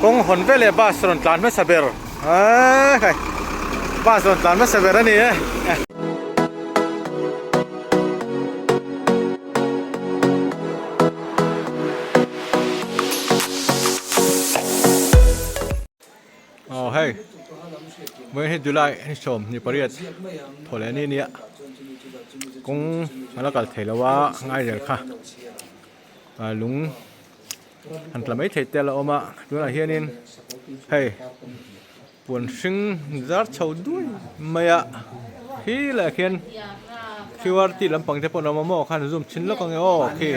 Kawng hawn veleh bus rawn tlan hmasa ber eeii bus rawn tlan hmasa ber a ni e. Aw hei vawiin hi July ni 28 thawhleh ni nia kawng a la kal thei lo a ngai zel kha lung an tla mai thei te a la awm a tunah hianin hei puan hring zar chho duai mai a khi leh khian qrt lampang te pawh an awm a maw khan zoom chhin lawk ang e aw khi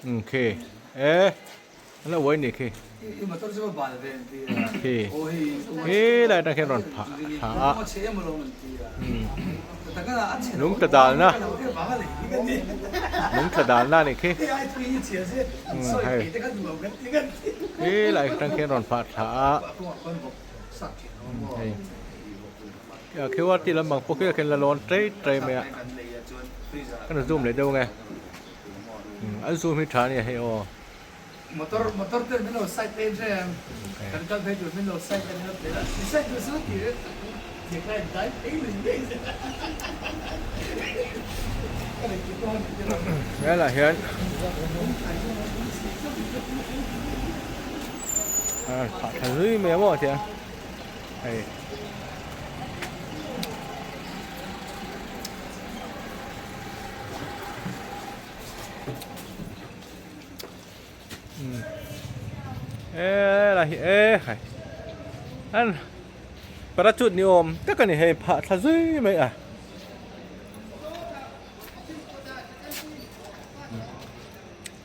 umm khi e an lo uai ni khi khi khi lai atang khian rawn phah thla a lung tla dalna lung tla dalna a nih khi hei khi lai atang khian rawn phah thla a hei qrt lampang pawh khi a la lawn ṭei ṭei mai a ka rawn zoom leh deuh ang e an zoom hi ṭha a nia hei aw. Motor motor ten min lo side em em kan kal phei tur min lo side em em a i side duh su tih nek lai dai phei lui ngei zel a ka nei tih pawh ni lo. Helaiah hian a phah tha zui mai a maw tiang hei. E la hi e hai an parachute ni awm tak a ni hei phah thla zui mai a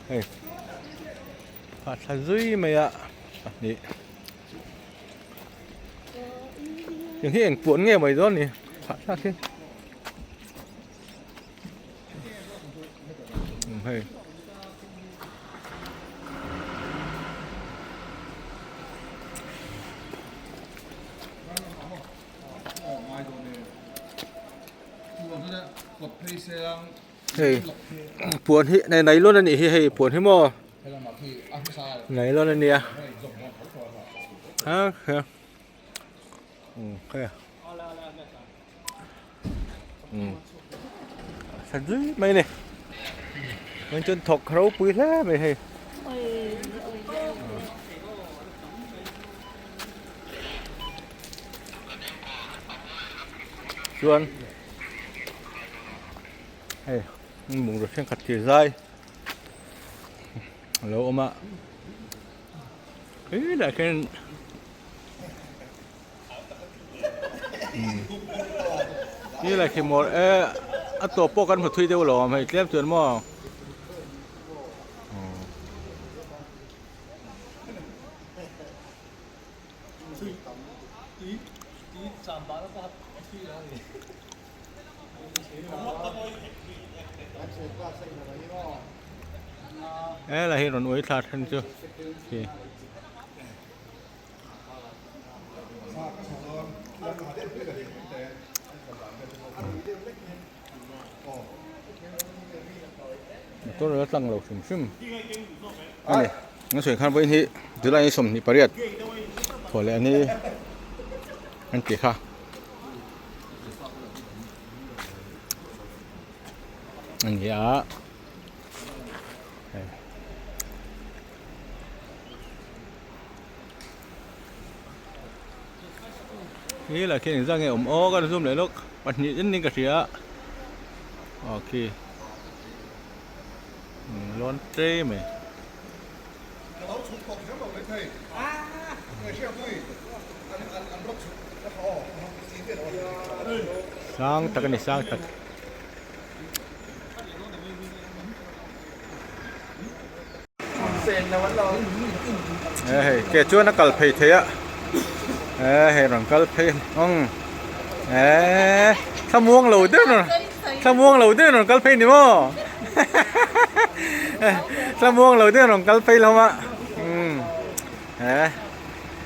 hei phah thla zui mai a pahnih eng hi eng puan nge mai dawn ni phah thlak hi. Hei hei puan hi nei nylon a nih hi hei puan hi maw nylon a nia a hei. Tha zui mai a ni chuan chuan thawk ropui hle mai hei chuan hei bungraw thenkhat thir zai a lo awm a helaiah khian. Ni la khi mawr e a tawp pawh kan hmu thui deuh lo ang hei tlem chuan maw helai hi rawn uai thla then chu khi. Motor a tlang lo hrim hrim a ni an sawi khan vawiin hi July ni 28 thaw leh ni an tih kha a ni a. He lah khian engzah nge awm aw ka zoom leh lawk pahnih in niin ka hria aw khi lawn tlei mai. Sang tak a ni sang tak. E hei ke chuan a kal phei thei a e hei rawn kal phei ang e thlamuang lo deuh rawn thlamuang lo deuh rawn kal phei ni maw thlamuang lo deuh rawn kal phei hlawm a umm e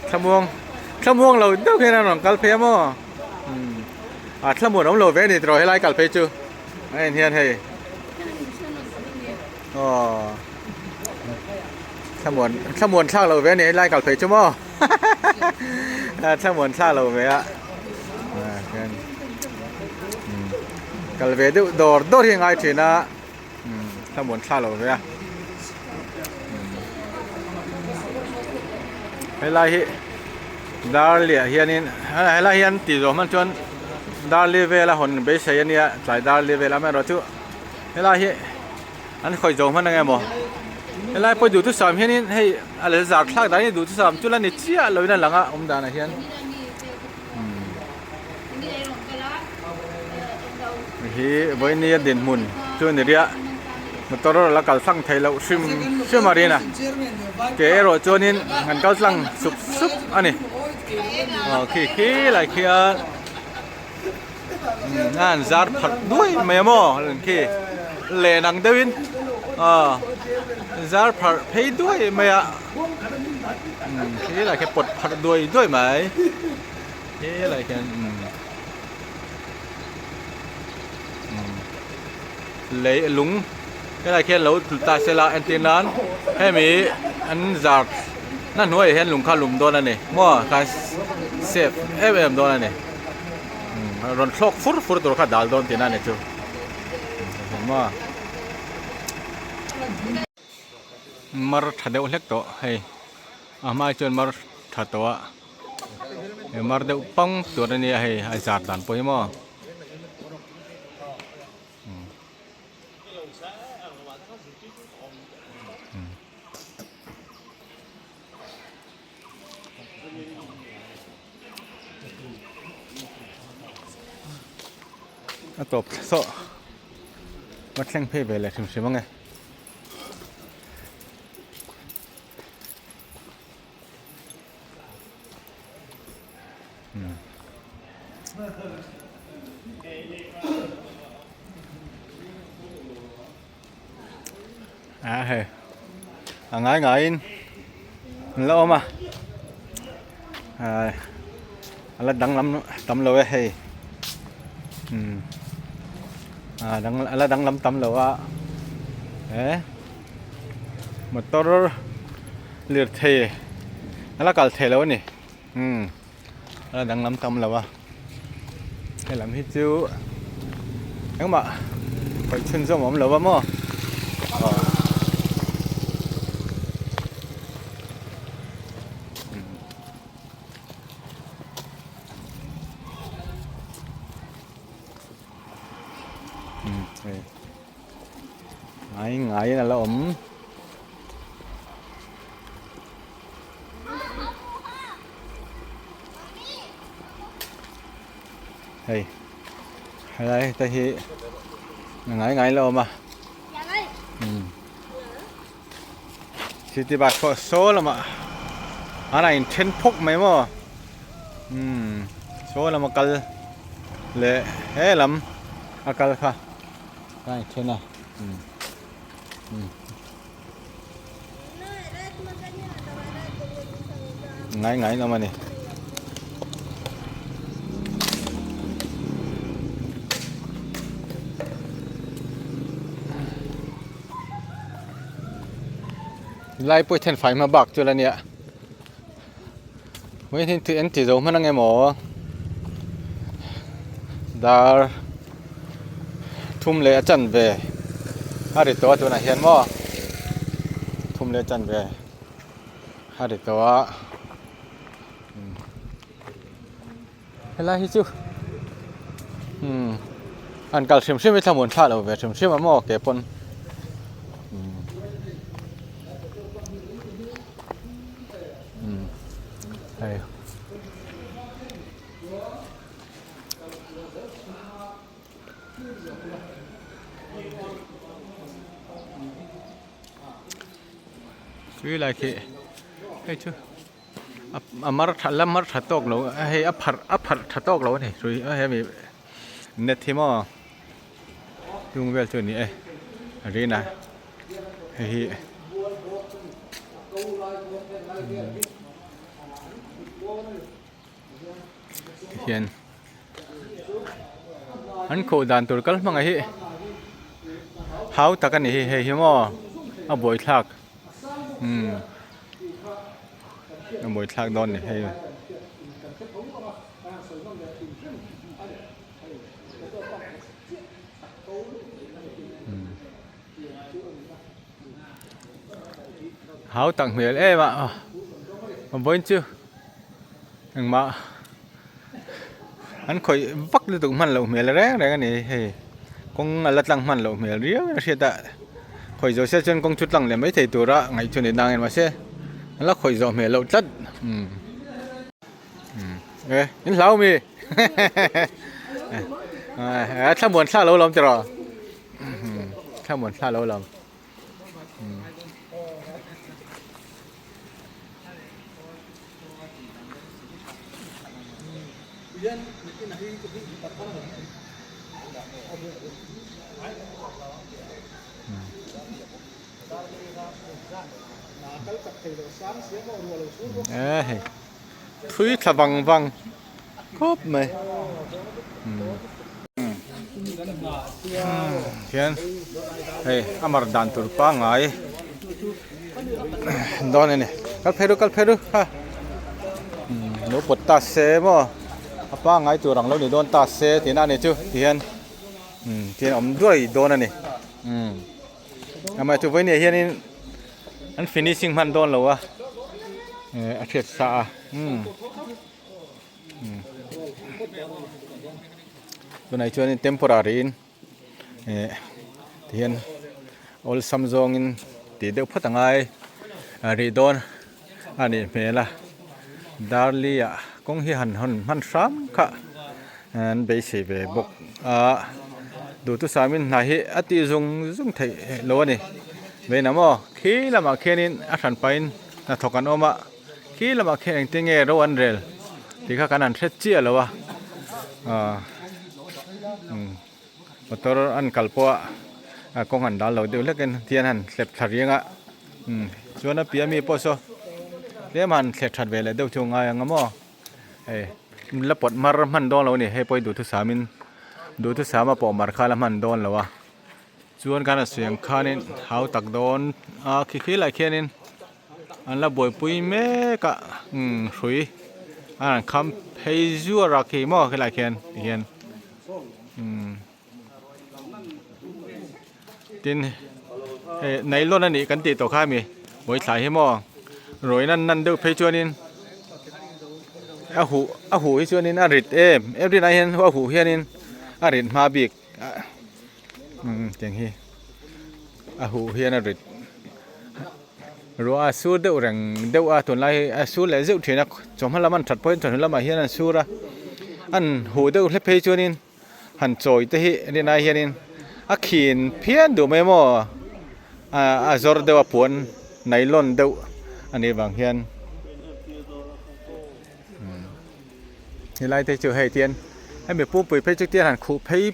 thlamuang thlamuang lo deuh hian a rawn kal phei a maw umm a thlamuan awm lo ve a ni tiraw helai kal phei chu a en hian hei. Aw. Thlamuan thlamuan thlak lo ve a ni helai kal phei chu maw thlamuan thlak lo ve a khian kal ve deuh dawr dawr hi a ngai thin a thlamuan thlak lo ve a helai hi darliah hianin helai hian tih zawh hman chuan darli vela hawn beisei a nia tlai darli vel amaherawhchu helai hi. An khawih zo hman ange maw? Helai pawh duhthusam hianin hei a la zar thlak dan hi duhthusam chu la ni chiah loin a lang a awm danah hian. Hi vawinia dinhmun chu ni riah motor la kal tlang thei loh hrim hrim a rin a ke erawh chuanin an kal tlang sup sup a ni. Aw khi khi lai khian. A han zar pharh duai mai a maw len khi len ang deuhin aw zar pharh phei duai mai a khi lai khi pawt pharh duai duai mai he lai khian lei lung helai khian lo tlu ta se la entir nan hemi an zar na hnuaiah hian lung kha lum dawn a ni maw khan safe em em dawn a ni. Rawn thlawk fur fur tur kha dal dawn tihna a ni chu maw mar tha deuh hlek tawh hei a hma chuan mar tha tawh a he mar deuh pang tur a nia hei a zar dan pawh hi maw. A tawp saw va thleng phei ve leh hrim hrim ang e. A hei a ngai ngaiin an la awm a a la danglam tam lo e hei umm a dang a la danglam tam lo a he motor lirthei a la kal thei lo a ni umm a la danglam tam lo a helam hi chu engmah khawih chhunzawm a awm lo a maw aw hei ngai ngaiin a la awm. Hei helai te hi ngai ngai lo awm a city bus pawh saw lamah an a inthen phawk mai maw saw lama kal leh he lam a kal kha a inthen a. Ngai ngai lam a ni. Lai pawh then fai hma bak chu la nia. Mai hi an ti zo hman ang em aw. Dar thum leh a chan ve a ri tawh a tunah hian maw thum leh a chan ve a ri tawh a helai hi chu umm an kal hrim hrim hi thlamuan thlah lo ve hrim hrim a maw ke pawn. Hei tui lai khi hei chu a mar tha la mar tha tawk lo hei a pharh a pharh tha tawk lo a ni hrui hemi net hi maw tung vel chu a ni e a rin a. Hei hi hian an khuh dan tur kal hmang hi hau tak a ni hi hei hi maw a buaithlak umm. a mawi thlak dawn ni hei. Hau tak hmel em a a vawiin chu engmah an khawih vak lutuk hman loh hmel reng reng a ni hei kawng a la tlang hman loh hmel riau in a hriat a khawih zawh se chuan kawng chu tlang leh mai thei tura ngaih chu a ni nangin mahse a la khawih zawh hmel loh tlat umm e in hlau mi thlamuan thla lo lawm tiraw thlamuan thla lo lawm. E hei thui thla vang vang khawp mai hian hei a mar dan tur pangngai dawn a ni kal phei ru kal phei ru ha lo pawt ta se maw a pangngai tur ang lo ni dawn ta se tihna a ni chu tihian tihian a awm duai dawn a ni amah chu vawiin hianin an finishing hman dawn lo a a hriat sa a tunah chuanin temporary in eh tihian awlsam zawngin tih deuh phawt a ngai a rih dawn a nih hmel a darli ah kawng hi han hawn hman hram kha an beisei ve bawk a duhthusam in hna hi a tih zung zung theih lo a ni vawiin ah maw khi lamah khianin a hran pahin hnathawk an awm a. Khi lamah khian engtin nge ro an rel tih kha kan han hre chiah lo a ah motor an kal pawh a kawng an dal lo deuh hlek in tihian han hlep thla riang a chuan a piah ami pawh saw tlem han thlep that ve leh deuh chu a ngai ang a maw hei la pawt mar hman dawn lo a ni hei pawh hi duhthusam in duhthusam a pawh mar kha la hman dawn lo a chuan khan a suih ang khanin hau tak dawn a khi khi lai khianin. An la buaipui mek a umm hrui a rawn kham phei zuar a khi maw helai khian tihian umm tin hei nylon a nih kan tih tawh kha hemi bawithlai hi maw ruai nan nan deuh phei chuanin a huh a huh hi chuanin a rit em em rinah hian a huh hianin a rit hma bik umm tiang hi a huh hian a rit. Ruah a sur deuh reng deuh a tunlai hi a sur leh zeuh thin a chawhma lam an that pawhin chawhnu lamah hian an sur a an huh deuh hlep phei chuanin han chawi te hi rinai hianin a khin phian duh mai maw a zawr deuh a puan nylon deuh a nih vang hian helai te chu hei tian hemi pumpui phei chu tian han khuh phei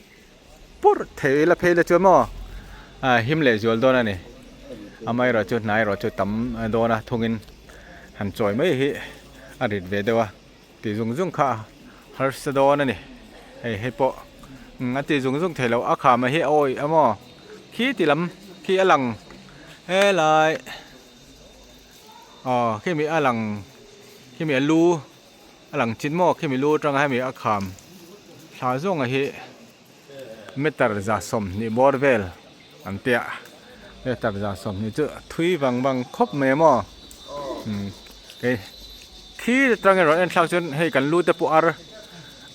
purh thei ila phei la chuan maw ah him leh zual dawn a ni amaherawh chu hnai erawh chu tam dawn a thungin han chawi mai hi a rit ve deuh a tih zung zung kha harsa dawn a ni hei hei pawh a tih zung zung theih loh a kham hi a awih a maw khi ti lam khi a lang helai aw khimi a lang khimi a lu. A lang chin maw khimi lu atanga hemi a kham thla zawnga hi meter 120 bawr vel an tia meter 120 chu thui vang vang khawp mai maw umm kei khi atang erawh en thlak chuan hei kan lu te pawh ar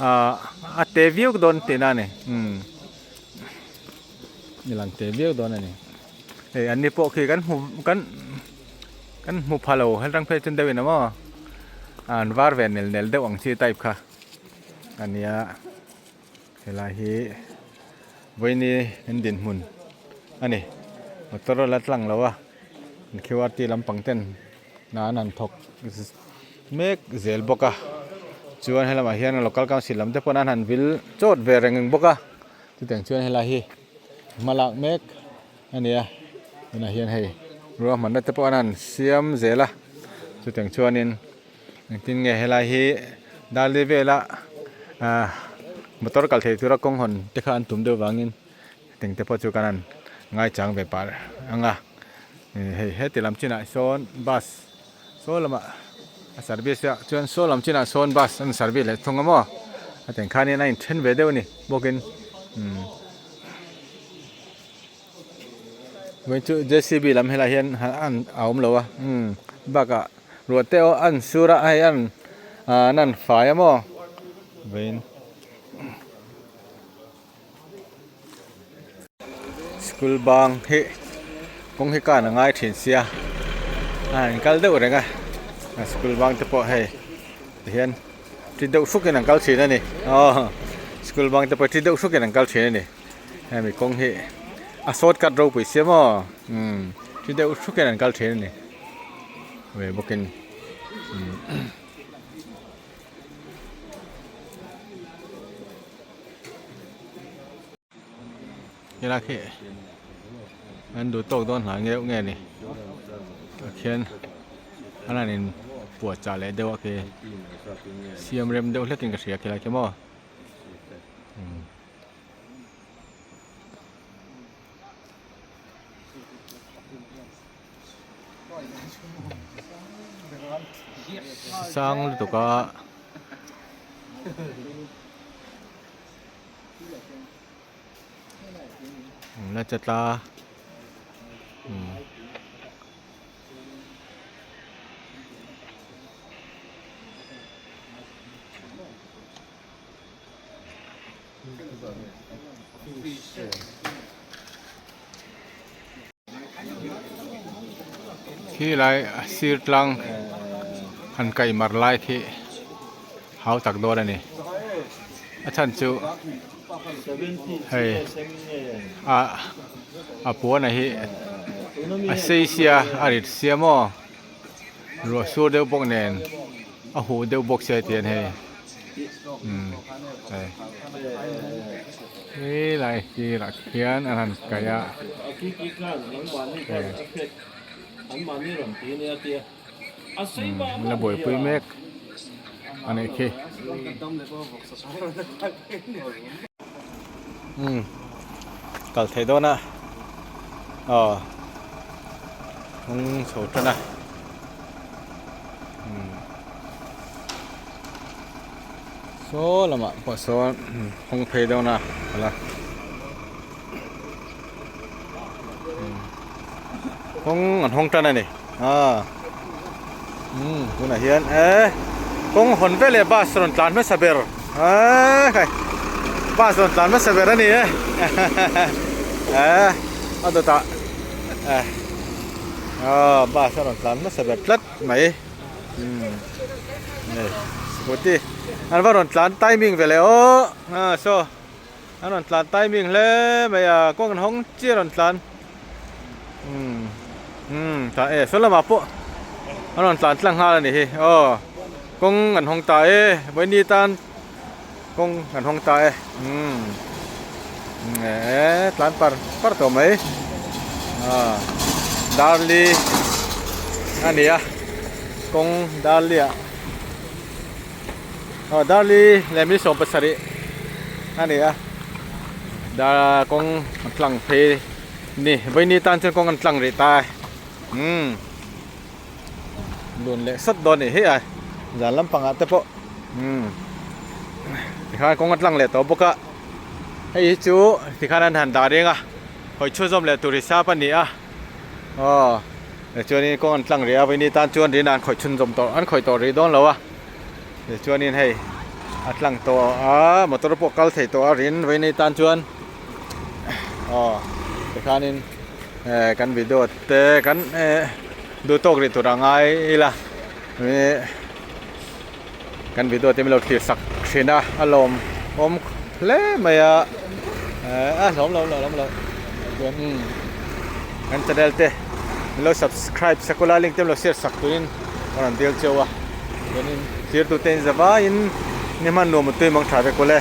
ah a te viau dawn tihna a ni umm i lang te viau dawn a ni hei an ni pawh khi kan hmu kan. Kan hmu pha lo helrang phei chuan deuh in maw an var ve nel nel deuh ang chi type kha a nia helai hi vawiini an dinhmun a ni motor a la tlang lo a qrt lampang ten hna an han thawk mek zel bawk a chuan helamah hian local council lam te pawn an han vil chawt ve reng bawk a chutiang chuan helai hi hma lak mek. A nia tunah hian hei ruahmanna te pawh an han siam zel a chutiang chuanin engtin nge helai hi darli vela ah motor kal thei tura kawng hawn te kha an tum deuh vangin teng te pawh chu kan han ngaichang ve pah ang a hei heti lam chinah sawn bus saw lamah. A service a chuan saw lam chinah sawn bus an service leh thung a maw a tiang khanin a inthen ve deuh a ni bawkin umm vawiin chu J C B lam helaiah hian an a awm lo a umm bakah ruah te pawh a an sur a hei an ah an an fai a maw vawiin. School bang hi kawng hi kan a ngai thin sia a han kal deuh reng a school bang te pawh hei tihian ti deuh hrukin an kal thin a ni aw school bang te pawh ti deuh hrukin an kal thin a ni hemi kawng hi a shortcut ropui sia maw umm ti deuh hrukin an kal thin a ni ve bawkin umm. Helai khi an duh tawk dawn hnai deuh nge ni tah khian an han in puah chah leh deuh a khi siam rem deuh hlekin ka hria khilai khi maw. Sang lutuk a. La che tla umm. Khi lai sir tlang han kaih mar lai khi hau tak dawn a ni a chhan chu hei a a puan a hi a sei sia a rit sia maw ruah sur deuh bawk nen a huh deuh bawk sia tihian hei umm hei helai sirah khian an han kaih a hei umm la buaipui mek a nih khi umm kal theih dawn a aw hnung chho tan a umm saw lamah pawh sawn hawng phei dawn a hala kawng an hawng tan a ni a umm tunah hian e kawng hawn veleh bus rawn tlan hmasa ber eee khai bus rawn tlan hmasa ber a ni e e a dawtah e aw bus a rawn tlan hmasa ber tlat mai umm hei scooty an va rawn tlan timing veleh aw a saw. An rawn tlan timing hle mai a, kawng an hawng chiah a rawn tlan. Umm umm tah e saw lamah pawh an rawn tlan tlang nghal a ni hi aw kawng an hawng ta e vawiini tan kawng an hawng ta e umm e tlan par par tawh mai ah darli a ni a kawng darli ah. Aw Darli leh mi 70 a ni a dar kawng a tlang phei ni vawiini tan chuan kawng an tlang rih ta e umm lun leh sawt dawn a nih hi a zan lampangah te pawh umm tikhan kawng a tlang leh tawh bawk a hei hi chu tikhan an han dah reng a hawi chhunzawm leh tur hisap a ni a aw tichuanin kawng an tlang rih a vawiini tan chuan rin an khawih chhunzawm tawh an khawih tawh rih dawn lo a. Tichuanin hei a tlang tawh a motor pawh kal thei tawh a rin vei nei tan chuan aw tikhanin eh kan video te kan eh duh tawk rih tur a ngai ila ih kan video te min lo thlir sak thin a a lawm awm hle mai a eh a hlawm lo lo lo chuan umm kan channel te min lo subscribe sak ula link te min lo share sak turin a rawn dil cheu a. Chuanin thirtute in zavaiin ni hman nuam mutui mang tha vek ule.